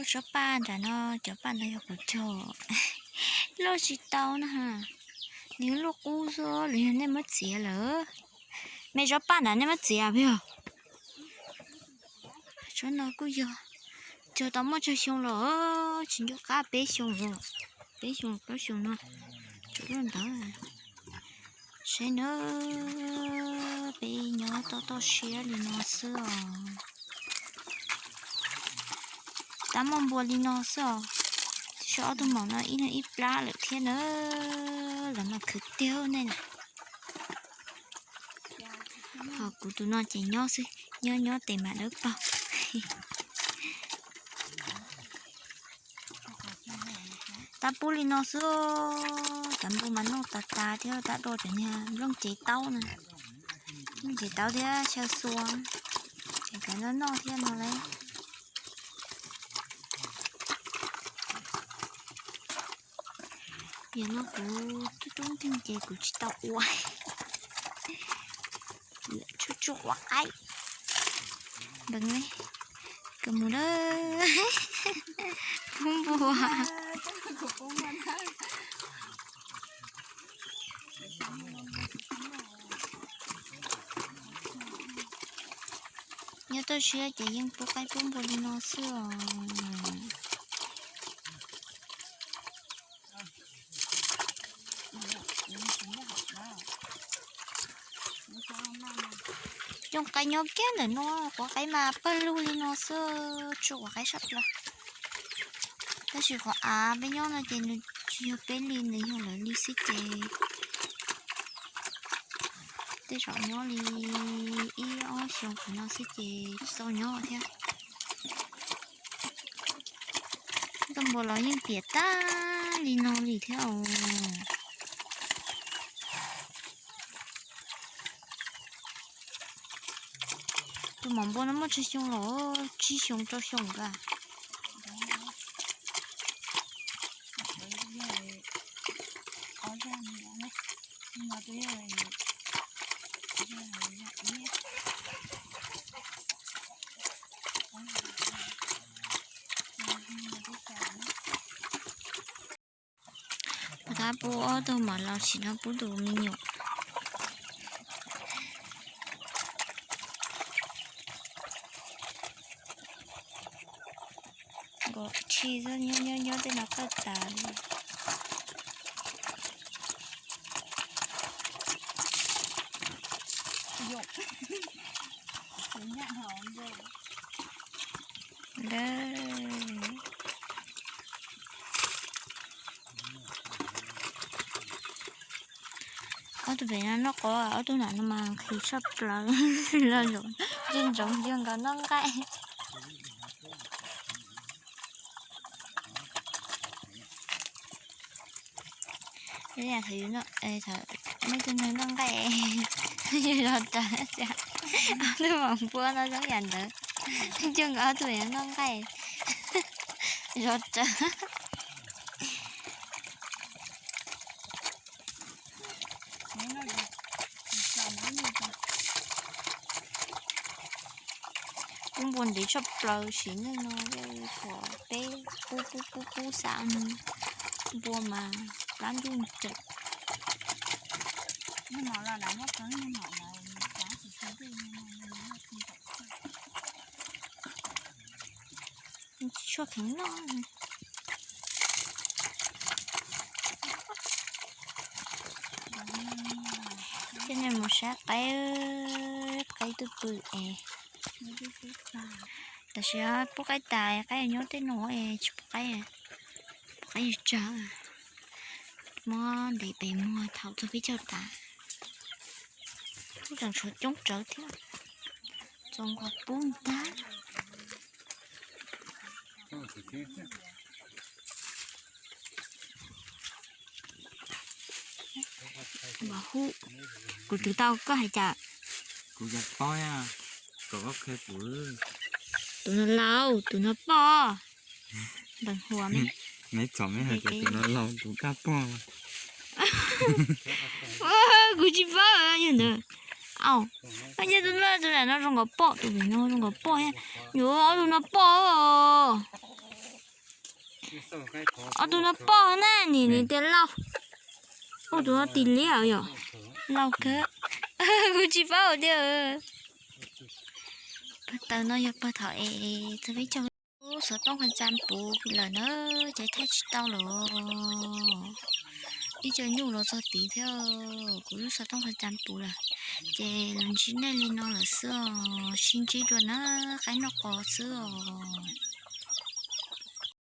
Tsob paj nram no, cov paj ntawd yog kuv cog, loj tsis tau na. Nws luaj qub xwb los yog nej muab txiav lawm? Me tsob paj nram nej muab txiav puas yog? Tsob no kuj yog cog tau muaj tsawg xyoo los tsis nco qab, peb xyoo, peb xyoo plaub xyoo no, cov loj ntawd. Saib na, peb nyob toj toj siab li no xwb os. Tab muaj npua li no xwb os. Tib si ob tug maum no ib leeg ib plab lawm thiab na, lawv mas khwv tiag nej na. Ho kuv tus no ces nyob xwb, nyob nyob tes mam dawb paug. Tab pub li no xwb, cov npua mas noj tas tas thiab, tab do cov niag nplooj cev taub na, nplooj cev taub thiab xyaw xua, ces cov noj noj thiab no lauj. Yog no kuv tub tub nkeeg ces kuv tsis tau ua. Tsuj tsuj quav qaib. Npeeg li, kawg mus lawm. Pub npua. Nyob toj siab ces yeej pub qaib pub npua li no xwb os. Coob qaib nyob kiag ntawm no, quav qaib mas pawg lug li no xwb, tsuj quav qaib sab plaws. Tab sis qhov av peb nyob no ces nws tsis yog peb li, nws yog lawv li xwb ces tej zaum nyob li ib ob xyoo no xwb ces tsis tau nyob thiab. Toj npua los yeej piam tag li no li thiab os. Tus maum npua no muaj tsawg xyoo los? Tsib xyoo rau xyoo ka. Pab tab pub ob tug mam los sim no pub tus me nyuam. Nkaus tshis xwb, nyob nyob nyob tej no qawj tas li. Ob tug pem no noj qos, ob tug nram no mas nqhis tshaj plaws los, ntsoov ntsoov yog nkawd noj nqaij. Thaum nej tus neeg noj nqaij, yog zov rawv, ob tug maum npua no zoo yam ntawd, coj nkawd ob tug noj nqaij, zov rawv. Pub npua ntev tshaj plaws, sim neej no pom peb pub pub pub pub xav npua mas plab ntuj nreem. Tsis tshua kheev noj. Thiab nej mus saib qaib, qaib twb pw es. Tam sim pub qaib tas, qaib nyob tej no es tsis pub qaib, pub qaib tsawg. Muab ntes pem muag thaum txog peb caug tas. Kuj tseem tshuav coob tsawv thiab, txaus nqa pub ntag. Npam hu, kuv twv tau koj hais cas? Kuv yog poj, kom koj qhia kuv. Tus no laus, tus no poj. Npeeg huas me, me txom me hais tias tus no laus tus kab poj. Kuv tsis paub yog ntawd. Au, nyob tus no, tus no zoo nkaus poj, tus no zoo nkaus poj thiab. Yuav ob tug no poj os. Ob tug no poj na, nim nim tias lauj. Ua tus no tim liab yom. Lauj kawg. Kuv tsis paub tias. Pawg taws no yog pawg thaum es txog peb caug. Lub xov tooj qhov tsa puv lawm na, ces thaij tsis tau lawm. Ib co nyuj los txog tid thiab, kuv lub xov tooj qhov tsa puv lawm. Ces los ntsib nej li no lawm xwb os, sib ntsib dua na, qaib noj qos xwb os.